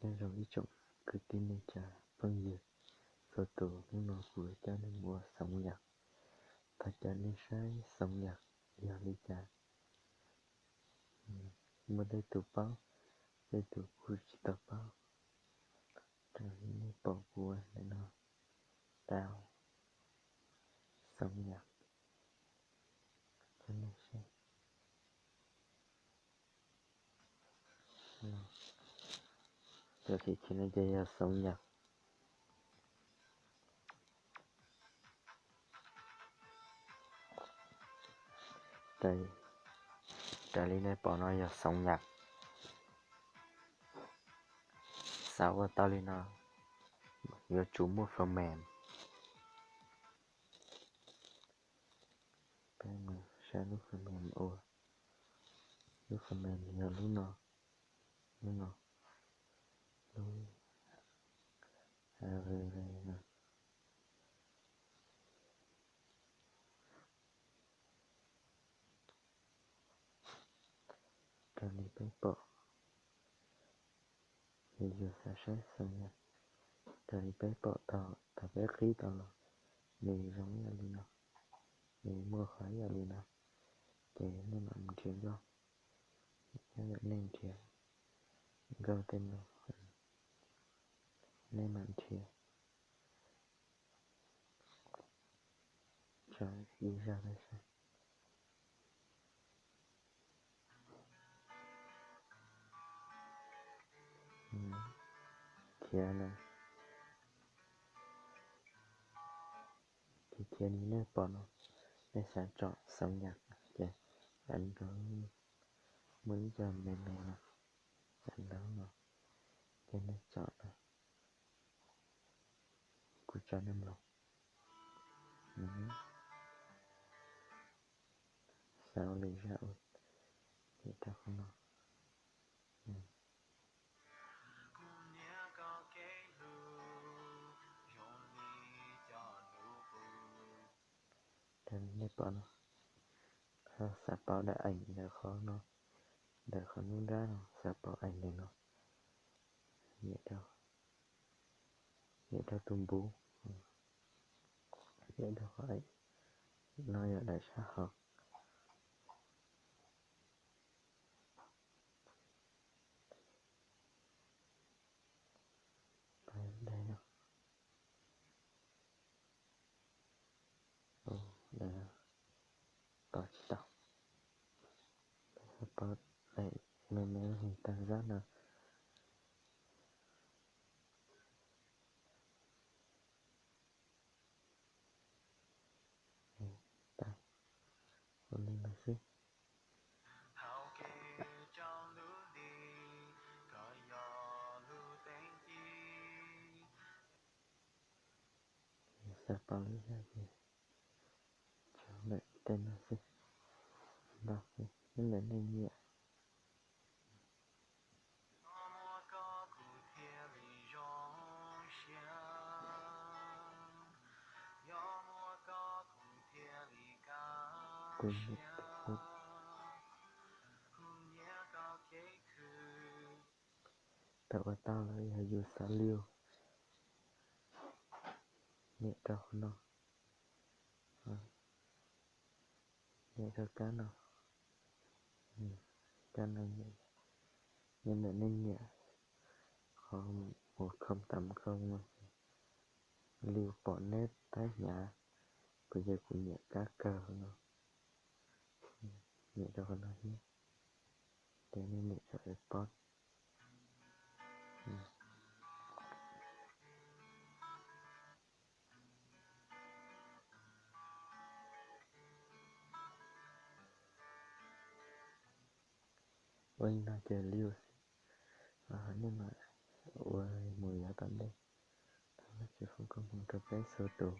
Nyob zoo ib tsoom kwv tij neej tsa phooj ywg txhua tus, hnub no kuv coj nej mus ua xoom yam. Thov caw nej saib xoom yam yog li cas. Muaj tej tus paub, tej tus kuj tsis tau paub. Raws li nej pom kuv ua ntawm no, tau xoom yam. Cov no, cov khij khij no ces yog xoom yam. Raws li nej pom no yog xoom yam. Xav ua tau li no yuav tsum muaj phần mềm. Peb mus saib lub phần mềm ua. Lub phần mềm yog lub no, lub no, lub Raws li peb pom, yus xav saib xoom yam, raws li peb pom tau, thaum peb qhib tau los nws zoo ib yam li no, nws muaj qhov ib yam li no, ces nej mam nrhiav nkauj. Nyob ntawm nej nrhiav nkauj tej no, nej mam nrhiav tso ib zaj peb saib. Khiav na, khiav khiav li nej pom no, nej xav tsom xoom yam ces ntawd muaj ib co me me no, ntawd no ces nej tsom no. Kuv tso nej mloog. Xav ua lwm zaj ua, nias rau qhov no. Raws li nej pom no, xav pauv daim ảnh ntawm qhov no, ntawm qhov nruab nrab no, xav pauv ảnh ntawm no, nias rau, nias rau tus npuv, nias rau qhov ảnh no yog daim sab hauv. Tos tsis tau, peb xav pauv daim me me hais tag zab no. Tau, ua li no xwb. Xav pauv lwm zaj ces tso ntawm tej no xwb, ntau xwb, nyob ntawm nej nyiam. Kuv, kuv tau ua tau lawm, yog yus xav liu, nias rau qhov no, nias rau kab no, kab no, nyob ntawm nej nyiam qhov mus khoo tam khoo no, liu pom neb tab hnyav, kuv yog kuv nyiam kab kawg no, nias rau qhov no thiab, ces nej nias rau export. Ua li no ces liu xwb, nej mam ua mus yav tom ntej. Thov Vajtswv foom koob hmoov rau peb txhua tus.